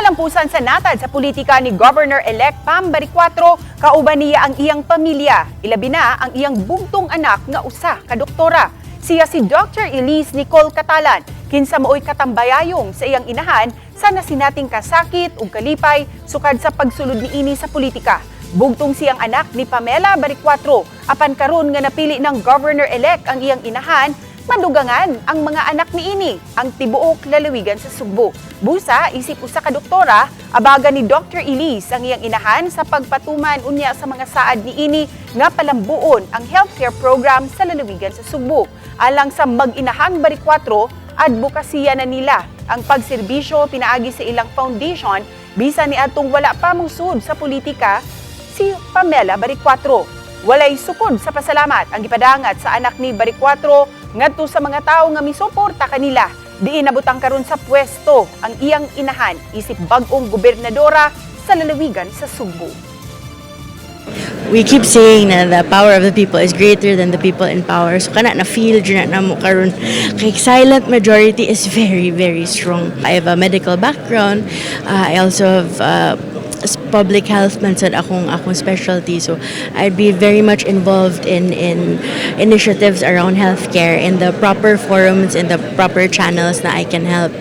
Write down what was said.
Sa kalampusan sa natad sa politika ni Governor-elect Pam Baricuatro, kauban niya ang iyang pamilya, ilabi na ang iyang bugtong anak nga usa ka doktora. Siya si Dr. Elise Nicole Catalan, kinsa maoy katambayayong sa iyang inahan sa nasinating kasakit ug kalipay sukad sa pagsulod niini sa politika. Bugtong siyang anak ni Pamela Baricuatro, apan karon nga napili ng governor-elect ang iyang inahan, madugangan ang mga anak niini ang tibuok lalawigan sa Sugbo. Busa, isip usa ka doktora, abaga ni Dr. Elise ang iyang inahan sa pagpatuman unya sa mga saad niini nga palambuon ang healthcare program sa lalawigan sa Sugbo. Alang sa mag-inahang Baricuatro, adbokasiya na nila ang pagserbisyo pinaagi sa ilang foundation bisan niadtong wala pa mosud sa politika si Pamela Baricuatro. Walay sukod sa pasalamat ang gipadangat sa anak ni Baricuatro ngadto sa mga tawo nga misuporta kanila. Diin nabutang karon sa pwesto ang iyang inahan isip bag-ong gobernadora sa lalawigan sa Sugbo. We keep saying na the power of the people is greater than the people in power. So kana na feel jud na namo karon kay silent majority is very, very strong. I have a medical background. I also have public health man sad akong specialty. So I'd be very much involved in initiatives around healthcare in the proper forums, in the proper channels na I can help.